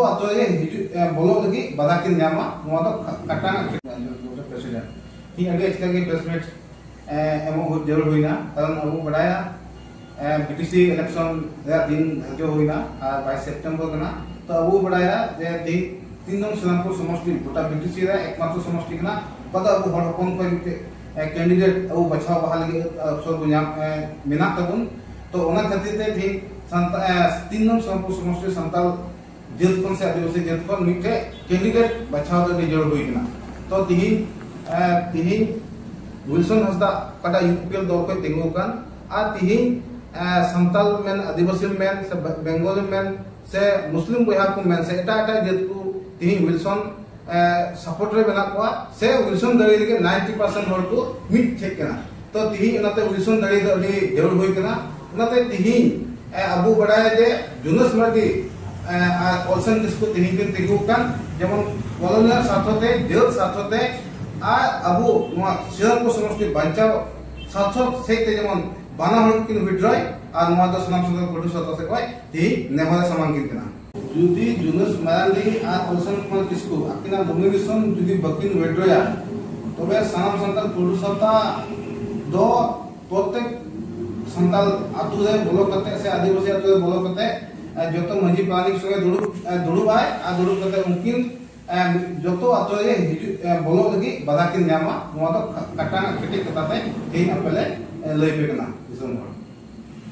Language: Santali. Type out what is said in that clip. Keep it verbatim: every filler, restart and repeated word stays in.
ᱟᱛᱳ ᱨᱮ ᱦᱤᱡᱩᱜ, ᱮ, ᱵᱚᱞᱚᱜ ᱞᱟᱹᱜᱤᱫ ᱵᱟᱫᱷᱟ ᱠᱤᱱ ᱧᱟᱢᱟ, ᱱᱚᱣᱟ ᱫᱚ ᱠᱷᱟ-, ᱠᱟᱴᱟᱝ ᱟᱜ ᱠᱷᱮᱛ᱾ ᱯᱨᱮᱥᱤᱰᱮᱱᱴ ᱛᱤᱦᱤᱧ ᱟᱹᱰᱤ ᱟᱪᱠᱟ ᱜᱮ ᱯᱨᱮᱥ ᱢᱤᱴ, ᱮ, ᱮᱢᱚᱜ ᱦᱩᱭ, ᱡᱟᱹᱨᱩᱲ ᱦᱩᱭᱱᱟ, ᱠᱟᱨᱚᱱ ᱟᱵᱚ ᱵᱟᱰᱟᱭᱟ, ᱮ, ᱵᱤ ᱴᱤ ᱥᱤ ᱤᱞᱮᱠᱥᱚᱱ ᱨᱮᱭᱟᱜ ᱫᱤᱱ ᱫᱷᱟᱨᱡᱚ ᱦᱩᱭᱱᱟ ᱟᱨ ᱵᱟᱭᱤᱥ ᱥᱮᱯᱴᱮᱢᱵᱚᱨ ᱠᱟᱱᱟ᱾ ᱛᱚ ᱟᱵᱚ ᱵᱟᱰᱟᱭᱟ ᱡᱮ ᱛᱤᱦᱤᱧ ᱛᱤᱱ ᱱᱚᱝ ᱥᱨᱤᱨᱟᱢᱯᱩᱨ ᱥᱚᱢᱚᱥᱴᱤ ᱜᱚᱴᱟ ᱵᱤ ᱴᱤ ᱥᱤ ᱨᱮ ᱮᱠᱢᱟᱛᱨᱚ ᱥᱚᱢᱚᱥᱴᱤ ᱠᱟᱱᱟ, ᱚᱠᱟ ᱫᱚ ᱟᱵᱚ ᱦᱚᱲ ᱦᱚᱯᱚᱱ ᱠᱷᱚᱱ ᱢᱤᱫᱴᱮᱡ, ᱮ, ᱠᱮᱱᱰᱤᱰᱮᱴ ᱟᱵᱚ ᱵᱟᱪᱷᱟᱣ ᱵᱟᱦᱟ ᱞᱟᱹᱜᱤᱫ ᱚᱯᱥᱚᱨ ᱵᱚ ᱧᱟᱢ, ᱮ, ᱢᱮᱱᱟᱜ ᱛᱟᱵᱚᱱ᱾ ᱛᱚ ᱚᱱᱟ ᱠᱷᱟᱹᱛᱤᱨ ᱛᱮ ᱛᱤᱦᱤᱧ ᱥᱟᱱᱛᱟ-, ᱮ, ᱛᱤᱱ ᱱᱚᱝ ᱥᱨᱤᱨᱟᱢᱯᱩᱨ ᱥᱚᱢᱚᱥᱴᱤ ᱥᱟᱱᱛᱟᱲ ᱡᱟᱹᱛ ᱠᱷᱚᱱ ᱥᱮ ᱟᱹᱫᱤᱵᱟᱹᱥᱤ ᱡᱟᱹᱛ ᱠᱷᱚᱱ ᱢᱤᱫᱴᱮᱡ ᱠᱮᱱᱰᱤᱰᱮᱴ ᱵᱟᱪᱷᱟᱣ ᱫᱚ ᱟᱹᱰᱤ ᱡᱟᱹᱨᱩᱲ ᱦᱩᱭ ᱠᱟᱱᱟ᱾ ᱛᱚ ᱛᱤᱦᱤᱧ, ᱮ, ᱛᱤᱦᱤᱧ ᱣᱤᱞᱥᱚᱱ ᱦᱟᱸᱥᱫᱟ ᱚᱠᱟᱴᱟᱜ ᱭᱩ ᱯᱤ ᱯᱤ ᱮᱞ ᱫᱚᱞ ᱠᱷᱚᱱ ᱛᱤᱸᱜᱩ ᱟᱠᱟᱱ, ᱟᱨ ᱛᱤᱦᱤᱧ, ᱮ, ᱥᱟᱱᱛᱟᱞ ᱢᱮᱱ, ᱟᱹᱫᱤᱵᱟᱹᱥᱤ ᱢᱮᱱ, ᱥᱮ ᱵᱮ-, ᱵᱮᱝᱜᱚᱞᱤ ᱢᱮᱱ, ᱥᱮ ᱢᱩᱥᱞᱤᱢ ᱵᱚᱭᱦᱟ ᱠᱚ ᱢᱮᱱ, ᱥᱮ ᱮᱴᱟᱜ ᱮᱴᱟᱜ ᱡᱟᱹᱛ ᱠᱚ ᱛᱤᱦᱤᱧ ᱣᱤᱞᱥᱚᱱ, ᱮ, ᱥᱟᱯᱳᱨᱴ ᱨᱮ ᱢᱮᱱᱟᱜ ᱠᱚᱣᱟ, ᱥᱮ ᱣᱤᱞᱥᱚᱱ ᱫᱟᱲᱮ ᱞᱟᱹᱜᱤᱫ ᱱᱟᱭᱤᱱᱴᱤ ᱯᱟᱨᱥᱮᱱᱴ ᱦᱚᱲ ᱠᱚ ᱢᱤᱫ ᱴᱷᱮᱡ ᱠᱟᱱᱟ᱾ ᱛᱚ ᱛᱤᱦᱤᱧ ᱚᱱᱟᱛᱮ ᱣᱤᱞᱥᱚᱱ ᱫᱟᱲᱮ ᱫᱚ ᱟᱹᱰᱤ ᱡᱟᱹᱨᱩᱲ ᱦᱩᱭ ᱠᱟᱱᱟ᱾ ᱚᱱᱟᱛᱮ ᱛᱤᱦᱤᱧ, ᱮ, ᱟᱵᱚ ᱵᱟᱲᱟᱭᱟ ᱡᱮ ᱡᱩᱱᱟᱹᱥ ᱢᱟᱨᱰᱤ, ᱮ, ᱟᱨ ᱚᱞᱥᱮᱱ ᱠᱤᱥᱠᱩ ᱛᱤᱦᱤᱧ ᱠᱤᱱ ᱛᱤᱸᱜᱩ ᱟᱠᱟᱱ, ᱡᱮᱢᱚᱱ ᱠᱚᱞᱳᱱᱤᱭᱟᱞ ᱥᱟᱨᱛᱷᱚ ᱛᱮ, ᱡᱟᱹᱛ ᱥᱟᱨᱛᱷᱚ ᱛᱮ, ᱟᱨ ᱟᱵᱚ ᱱᱚᱣᱟ ᱥᱨᱤᱨᱟᱢᱯᱩᱨ ᱥᱚᱢᱚᱥᱴᱤ ᱵᱟᱧᱪᱟᱣ ᱥᱟᱨᱛᱷᱚ ᱥᱮᱡ ᱛᱮ ᱡᱮᱢᱚᱱ ᱵᱟᱱᱟ ᱦᱚᱲ ᱠᱤᱱ ᱣᱤᱰᱨᱚᱭ, ᱟᱨ ᱱᱚᱣᱟ ᱫᱚ ᱥᱟᱱᱟᱢ ᱥᱟᱱᱛᱟᱲ ᱯᱟᱹᱴᱷᱩᱣᱟᱹ ᱥᱟᱶᱛᱟ ᱥᱮᱫ ᱠᱷᱚᱱ ᱛᱤᱦᱤᱧ ᱱᱮᱦᱚᱨ ᱮ ᱥᱟᱢᱟᱝ ᱠᱤᱱ ᱠᱟᱱᱟ᱾ ᱡᱩᱫᱤ ᱡᱩᱱᱟᱹᱥ ᱢᱟᱨᱟᱱᱰᱤ ᱟᱨ ᱚᱞᱥᱮᱱ ᱠᱩᱢᱟᱨ ᱠᱤᱥᱠᱩ ᱟᱹᱠᱤᱱᱟᱜ ᱱᱚᱢᱤᱱᱮᱥᱚᱱ ᱡᱩᱫᱤ ᱵᱟᱹᱠᱤᱱ ᱣᱤᱰᱨᱚᱭᱟ, ᱛᱚᱵᱮ ᱥᱟᱱᱟᱢ ᱥᱟᱱᱛᱟᱲ ᱯᱟᱹᱴᱷᱩᱣᱟᱹ ᱥᱟᱶᱛᱟ ᱫᱚ ᱯᱨᱚᱛᱮᱠ ᱥᱟᱱᱛᱟᱲ ᱟᱛᱳ ᱨᱮ ᱵᱚᱞᱚ ᱠᱟᱛᱮ ᱥᱮ ᱟᱹᱫᱤᱵᱟᱹᱥᱤ ᱟᱛᱳ ᱨᱮ ᱵᱚᱞᱚ ᱠᱟᱛᱮ, ᱮ, ᱡᱚᱛᱚ ᱢᱟᱹᱡᱷᱤ ᱯᱟᱨᱟᱱᱤᱠ ᱥᱚᱸᱜᱮ ᱫᱩᱲᱩᱵ, ᱮ, ᱫᱩᱲᱩᱵ ᱟᱭ, ᱟᱨ ᱫᱩᱲᱩᱵ ᱠᱟᱛᱮ ᱩᱱᱠᱤᱱ, ᱮ, ᱡᱚᱛᱚ ᱟᱛᱳ ᱨᱮ ᱦᱤᱡᱩᱜ, ᱮ, ᱵᱚᱞᱚᱜ ᱞᱟᱹᱜᱤᱫ ᱵᱟᱫᱷᱟ ᱠᱤᱱ ᱧᱟᱢᱟ᱾ ᱱᱚᱣᱟ ᱫᱚ ᱠᱷᱟ-, ᱠᱟᱴᱟᱝ ᱟᱜ ᱠᱮᱴᱮᱡ ᱠᱟᱛᱷᱟ ᱛᱮ ᱛᱮᱦᱮᱧ ᱟᱯᱮ ᱞᱮ, ᱮ, ᱞᱟᱹᱭ ᱯᱮ ᱠᱟᱱᱟ ᱫᱤᱥᱚᱢ ᱦᱚᱲ᱾